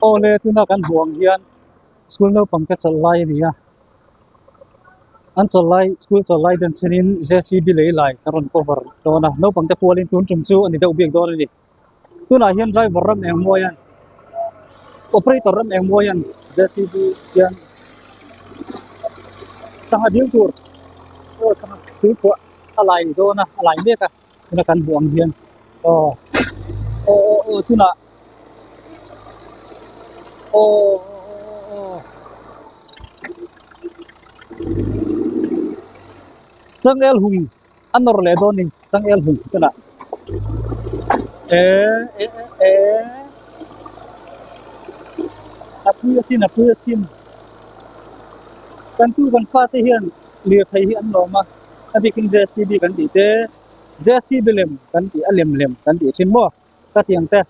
Awle tuna kan hmuh ang hian school naupang te chawlh lai a ni a an chawlh lai school chawlh lai den chhenin J C B lei lai kan rawn cover dawn a naupang te pualin tun tum chu a ni deuh bik dawn a ni tunah hian driver ram eng mawi an operator ram eng mawi an J C B hian sangha dil tur aw sangha tuikhuah a lai dawn a a lai mek a. Tuna kan hmuh ang hian aw aw aw aw tunah aw aw aw changel hung a nawr leh dawn a ni changel hung tunah eh eh eh a pui asin a pui asin kan tu kan fate hian lirthei hi an lawm a. A bikin JCB kan tih te JCB lem kan tih a lem lem kan tih thin maw ka tiang te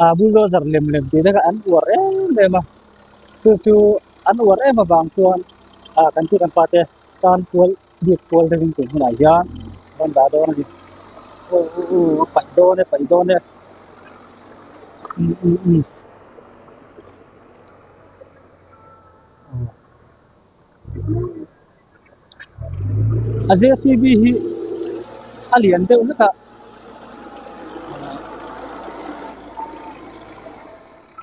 ah bulldozer lem lem tih te kha an uar em em a chu chu an uar em avang chuan ah kan tih kan pa te tan kual bik kual deuhin tun hunah hian rawn dah dawn a ni aw aw aw a paih dawn e paih dawn e um um um. A J C B hi a lian deuh hlek a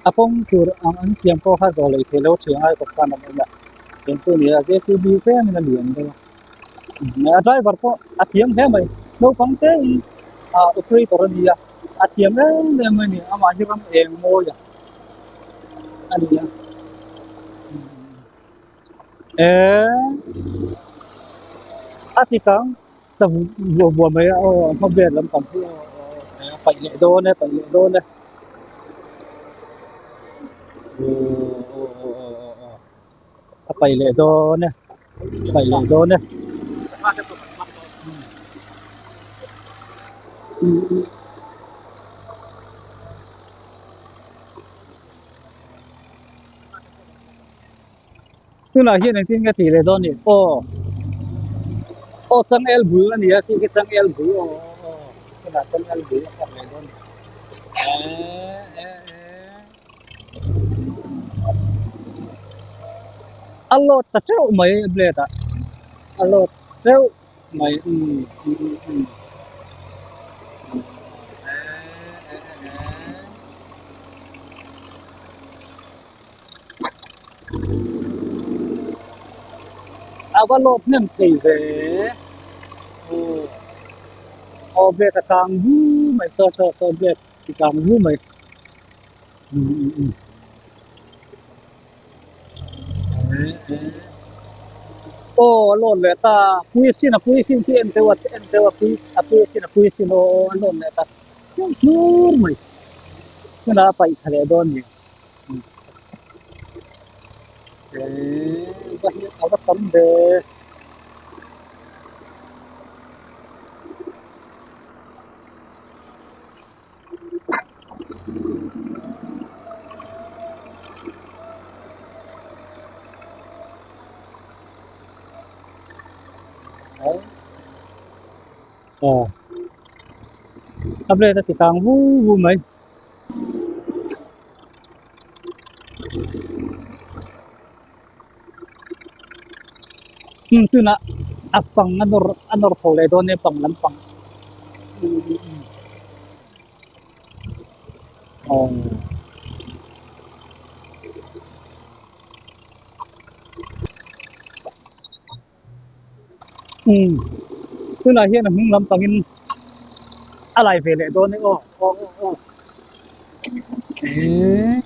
a kawng tur ang an siam pawh kha zawh leh theih loh a thiang ai kawt khan a awm a eng chu ni a J C B tlem in a lian deuh a a driver pawh a thiam hle mai naupang te in ah operator a ni a a thiam em em mai a ni amah hi ram eng mawi a a ni a. Eee a ti kang ta vuah vuah mai a aw a hma vel lampang hi aw a paih leh dawn e paih leh dawn e aw aw aw aw aw a paih leh dawn e paih leh dawn e. Tunah hian engtin nge tih leh dawn ni? Aw aw changel bul a ni a khi khi changel bul aw aw aw tunah changel bul a kawk leh dawn ni eh eh eh a load ta teuh mai a blade ah a load teuh mai umm um um um eh eh eh. A va lawt hnem thei ve aw aw blade a kang vu mai saw saw saw blade ti kang vu mai um um um eh eh aw a lawt leh ta pui sin a pui sin khi en teuh a en teuh a pui a pui sin a pui sin aw aw a lawt leh ta hlur hlur mai tunah a paih tha leh dawn ni. Eee va hi a va tam ve. Aw a blade a ti kang vu vu mai. Hmm tunah a pang a nawr a nawr chho leh dawn e pang lampang aw umm tunah hian a hnung lampangin a lai ve leh dawn e aw aw aw aw eee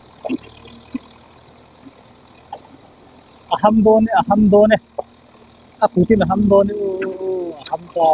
a ham dawn e a ham dawn e a kutin a ham dawn e aw a ham ta.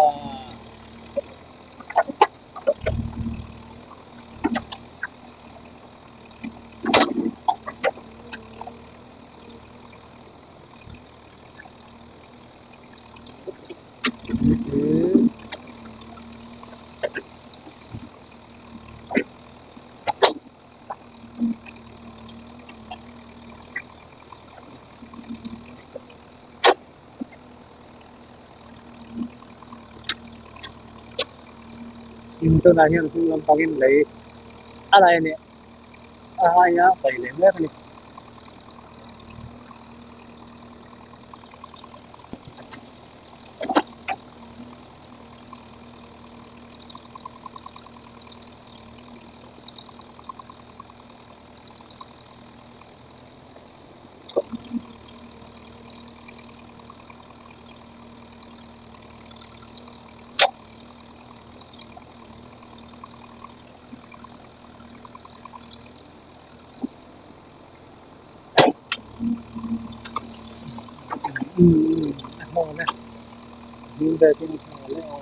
Tunah hian hnung lampangin lei a lai a ni. a aia pai leh mek a ni. Umm a hlawm e ding vel te hi a hlawm e aw.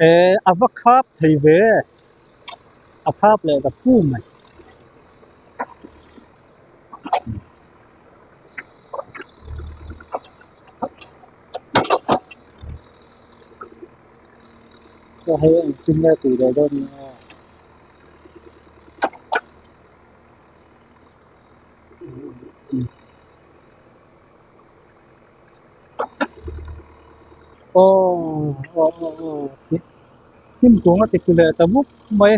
Eh a va khap thei ve a khap leh ta fu mai. Chuan hei engtin nge tih leh dawn ni aw. Aw aw aw aw thim kung a ti tlu leh ta mup mai.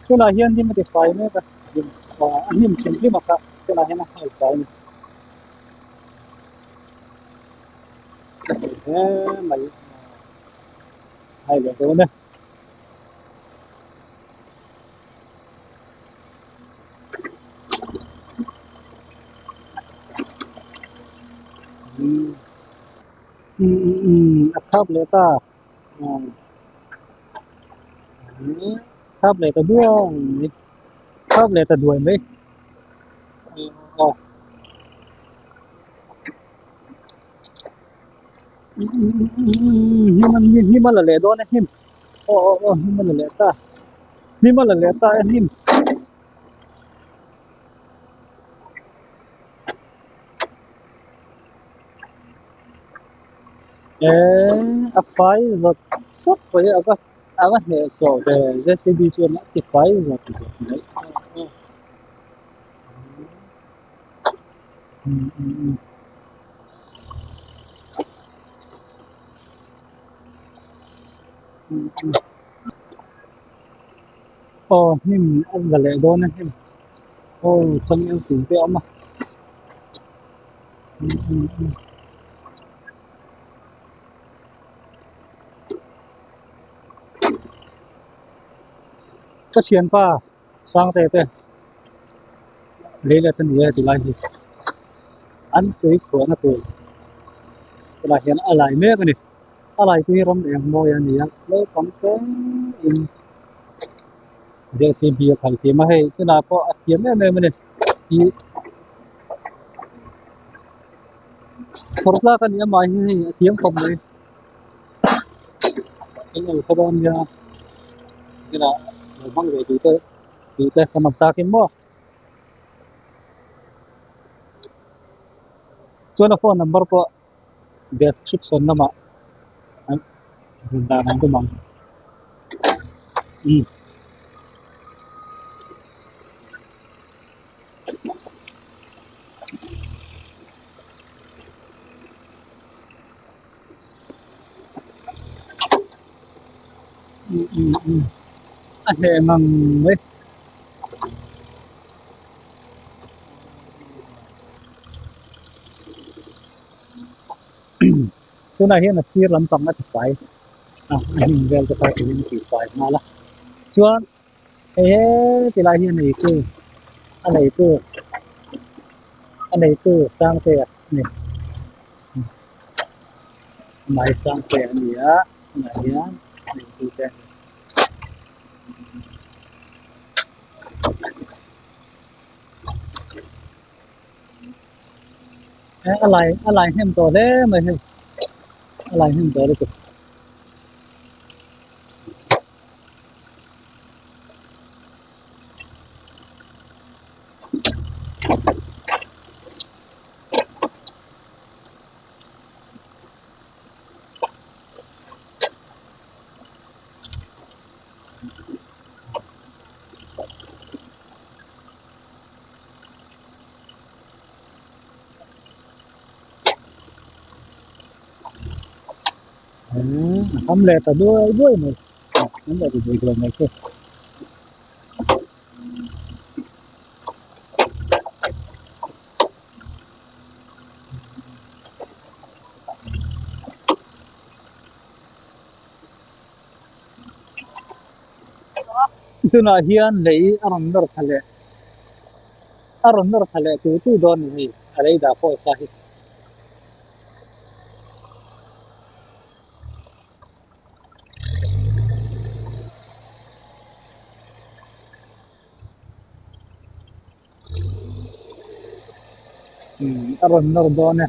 Tunah hian hnim a ti fai mek a a hnim hrim hrim a kha tunah hian a hai fai a ni hle mai hai leh dawn e. A khap leh ta. Khap leh ta duai mai khap leh ta duai mai aw hnim hnim a la leh dawn e hnim aw aw aw hnim a la leh ta hnim a la leh ta e hnim. Eee a fai zawt zawt mai a va a va hnehsawh ve J C B chuan a ti fai zawt zawt mai aw hnim a la leh dawn a hnim aw changel tui te a awm a. Ka thianpa Sangte te lei let a ni e tilai hi an tui khuahna tur tilai hian a lai mek a ni a lai te hi ram eng mawi a ni a naupang te in J C B a khalh thiam a hei tunah pawh a thiam em em a ni ih Chhawr tlak a ni a mahni hei a thiam khawp mai eng eng khaw dawn nia inah lo hmang ve tih te tih te ka nawm takin maw chuan a phone number pawh description lamah an rawn dah ang tum ang umm. A hneh ngang mai. Tunah hian a sir lampang a ti fai a a hnim vel te pawh tiin a ti fai nghal a chuan hei he tilai hi a neitu a neitu a neitu Sangtea a ni amah hi Sangtea a ni a tunah hian a neitu te a ni. A lai a lai hnem tawh hle mai hei a lai hnem tawh lutuk. A ham leh ta duai duai mai a ham leh ta duai duai mai chu. Tunah hian lei a rawn nawr thla leh a rawn nawr thla leh tu tu dawn a ni hei a lei dah pawh sa hi. Umm a rawn nawr dawn e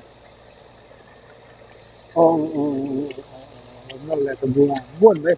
aw aw aw aw aw rawn nawr leh ta buan buan mai.